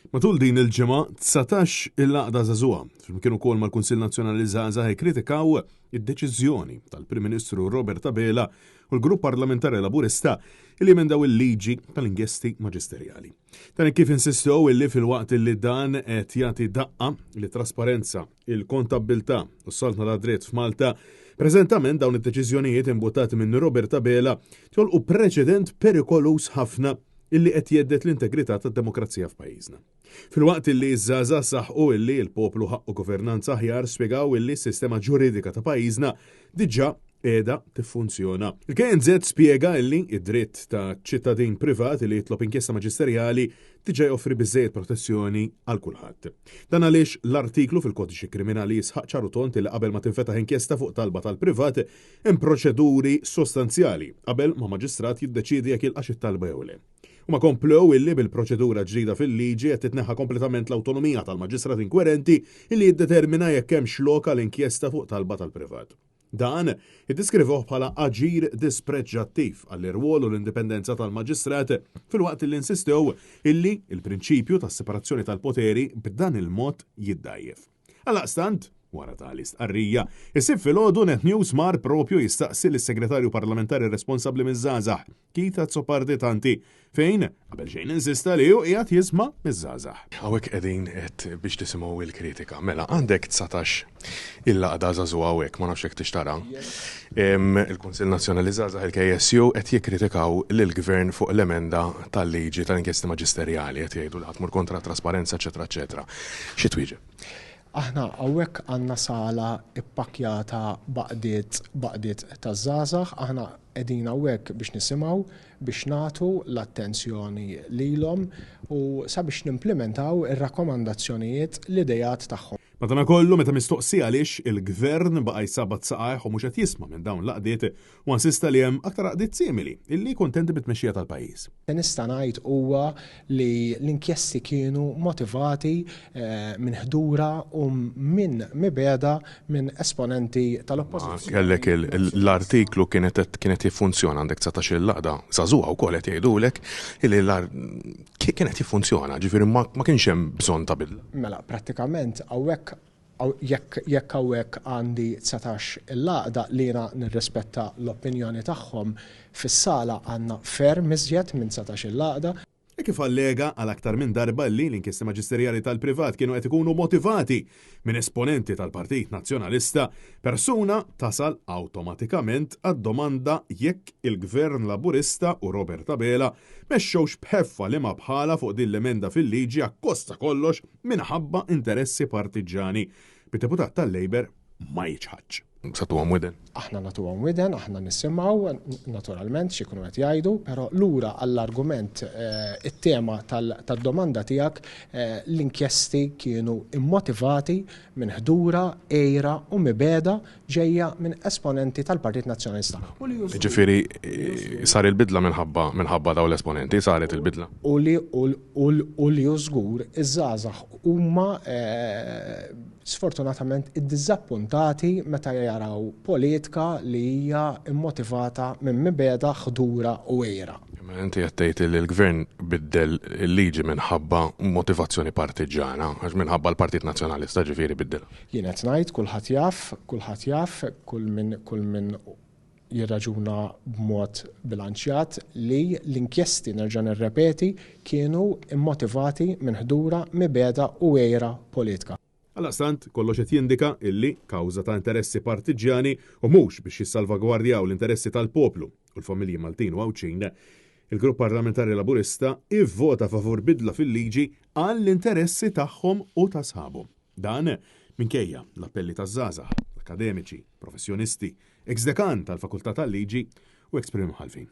Matul din il-ġimgħa, 19 il-għaqda żagħżugħa, flimkien ukoll mal-Kunsill Nazzjonali Żgħażagħ ikkritikaw id-deċiżjoni tal-Prim Ministru Robert Abela u l-Grupp Parlamentari Laburista li emendaw il-liġi tal-inkjesti maġisterjali. Dan kif insistew illi filwaqt li dan qed jagħti daqqa li trasparenza, il-kontabbiltà u s-saltna ta' dritt f'Malta, preżentament dawn id-deċiżjonijiet imbuttati minn Robert Abela jolqu preċedent perikoluż ħafna illi qed jhedded l-integrità tad-demokrazija f'pajjiżna. Filwaqt illi ż-żgħażagħ saħqu illi l-poplu ħaqqu governanza aħjar spjegaw illi s-sistema ġuridika ta' pajjiżna diġà qiegħda tiffunzjona. Il-KNZ spjega illi id-dritt ta' ċittadin privat li jitlob inkjesta maġisterjali diġà joffri biżżejjed protezzjoni għal kulħadd. Dan għaliex l-artiklu fil-Kodiċi Kriminali jisħaq ċar u tond illi qabel ma tinfetaħ inkjesta fuq talba tal-privat Hemm proċeduri sostanzjali qabel ma maġistrat jiddeċiedi jekk jilqax it-talba jew le. Huma komplew illi bil-proċedura ġdida fil-liġi qed titneħħa kompletament l-awtonomija tal-maġistrat inkwerenti illi jiddetermina jekk hemmx lok għal inkjesta fuq talba tal-privat. Dan iddeskrivoh bħala aġir dispreġġattiv għall-irwol u l-indipendenza tal-maġistrat filwaqt illi insistew illi il-prinċipju tas-separazzjoni tal-poteri b'dan il-mod jiddgħajjef. Għaldaqstant, wara tali stqarrija, is-Sibt filgħodu Net News mar propju jistaqsi lis-Segretarju Parlamentari responsabbli miż-żgħażagħ, Keith Azzopardi Tanti, fejn qabel xejn insista li hu qiegħed jisma' miż-żgħażagħ. Hawnhekk qegħdin qed biex tisimgħu l-kritika. Mela, għandek 19 il-għaqda żagħżugħa hawnhekk, ma nafx jekk tix tara. Il-Kunsill Nazzjonali Żgħażagħ, il-KSU, qed jikkritikaw lill-Gvern fuq l-emenda tal-liġi tal-inkjesti maġisterjali, qed jgħidu li ħa tmur kontra t-trasparenza, eċċetera, eċċetera. Xi twieġeb? Aħna hawnhekk għandna sala ppakkjata b'għaqdiet b'għaqdiet taż-żgħażagħ, aħna qegħdin hawnhekk biex nisimgħu, biex nagħtu l-attenzjoni lilhom u sabiex nimplimentaw ir-rakkomandazzjonijiet, l-ideat tagħhom. Madanakollu, meta mistoqsi għaliex il-Gvern baqa' jsabbat saqajh u mhux qed jisma' minn dawn l-għaqdiet, Huwa insista li hemm aktar għaqdiet simili illi kuntenti bit-tmexxija tal-pajjiż. Li nista' ngħid huwa li l-inkjesti kienu motivati minn ħdura u minn mibegħda minn esponenti tal-Oppożizzjoni. Kellek l-artiklu kienet kien qed jiffunzjona għandek 19-il għaqda żagħżugħa wkoll qed jgħidulek illi kien qed jiffunzjona, ġifieri ma kienx hemm bżonn ta' bidla. Mela prattikament hawnhekk Jekk jekk hawnhekk għandi 19 il-għaqda li jiena nirrispetta l-opinjoni tagħhom, fis-sala għandna ferm iżjed minn 19 il-għaqda. Hekk kif allega għal aktar minn darba li l-inkjesti maġisterjali tal-privat kienu qed ikunu motivati minn esponenti tal-Partit Nazzjonalista, persuna tasal awtomatikament għad-domanda jekk il-Gvern Laburista u Robert Abela mexxewx b'ħeffa liema bħalha fuq din l-emenda fil-liġi akkost ta' kollox minħabba interessi partiġġani, bid-deputat tal-Labour ma jiċħadx. Se tuhom widen? Aħna nagħtuhom widen, aħna nisimgħu, naturalment, x'ikunu qed jgħidu, però lura għall-argument, it-tema tad-domanda tiegħek, l-inkjesti kienu immotivati minn ħdura, għira u mibegħda ġejja minn esponenti tal-Partit Nazzjonalista. Jiġifieri sar il-bidla minħabba minħabba dawn l-esponenti, saret il-bidla. U li u li hu żgur iż-żgħażagħ huma sfortunatament iddiżappuntati meta jaraw politika li hija mmotivata minn mibegħda, ħdura u għira. Mela inti qed tgħid li l-Gvern biddel il-liġi minħabba motivazzjoni partiġġana, għax minħabba l-Partit Nazzjonalista ġifieri biddilha. Jien qed ngħid, kulħadd jaf, kulħadd jaf, kull min kull min jirraġuna b'mod bilanċjat li l-inkjesti, nerġa' nirrepeti, kienu mmotivati minn ħdura, mibegħda u għira politika. Għaldaqstant, kollox qed jindika illi, kawża ta' interessi partiġġjani u mhux biex jissalvagwardjaw l-interessi tal-poplu u l-familji Maltin u Għawdxin, il-Grupp Parlamentari Laburista ivvota favur bidla fil-liġi għall-interessi tagħhom u ta' sħabhom. Dan minkejja l-appelli taż-żgħażagħ, l-akkademiċi, professjonisti, eks dekan tal-Fakultà tal-Liġi u eks Prim Imħallfin.